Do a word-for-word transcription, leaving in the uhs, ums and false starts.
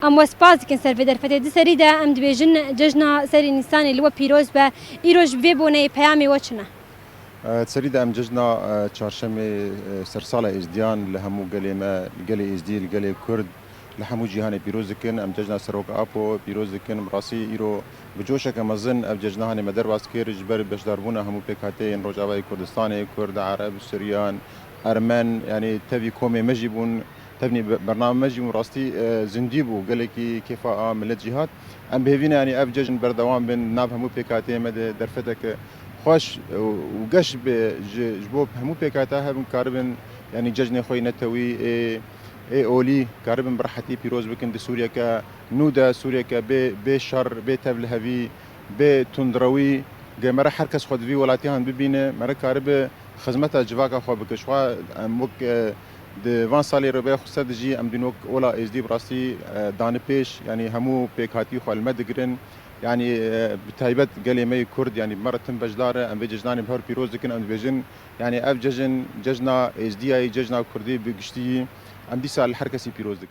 Em we spas dikin ser vê derfetê. Di serî de em dibêjin cejna serî Nîsanê li we pîroz be. Îroj bi vê boneyê peyamê we çi ne? E, di serî de em cejna, e, çarşemê, e, sersala Êzdiyan li hemû gelê me, li gelê Êzdî, li gelê Kurd, li hemû cîhanê pîroz dikin. Em cejna Serok Apo pîroz dikin. Bi rastî îro bi coşeke mezin ev cejna hanê me derbas kir. Ji ber beşdarbûna hemû pêkhateyên Rojavayê Kurdistanê, Kurd, Ereb, Suryan, Ermen, yanî tevî komê me jî bûn, tevnî be-, bername me jî bûn. Rastî, e, zindî bû, gelekî kêfa a millet jî hat. Em bi hêvî ne, yanî ev cejn berdewam bin, nav hemû pêkhateyê me de derfeteke xweş û, û geş be ji, ji bo hemû pêkhate hebin, karibin, yanî cejnê xwe yê netewî ê, ê olî karibin bi rehetî pîroz bikin di Sûriyeke nû de, Sûriyeke bê, bê şer, bê tevlihevî, bê tundrewî. Ge mere her kes xwe di vî welatiyan bibîne, mere karibe xizmeta civaka xwe bike. Ji xwe em wek, e, di van salê rêberiya xwe ser de jî em dîn wek ola Êzdî bi rastî, e, dane pêş, yanî hemû pêkhatî xwe li me digirin. Yanî, e, bi taybet gelê me yê Kurd, yanî bi me re tim beşdar e. Em vê cejnanê bi hev re pîroz dikin, em dibêjin, yanî ev cejn, cejna Êzdiyayî, cejna Kurdî bi giştiyî, em dîsa li her kesî pîroz dikin.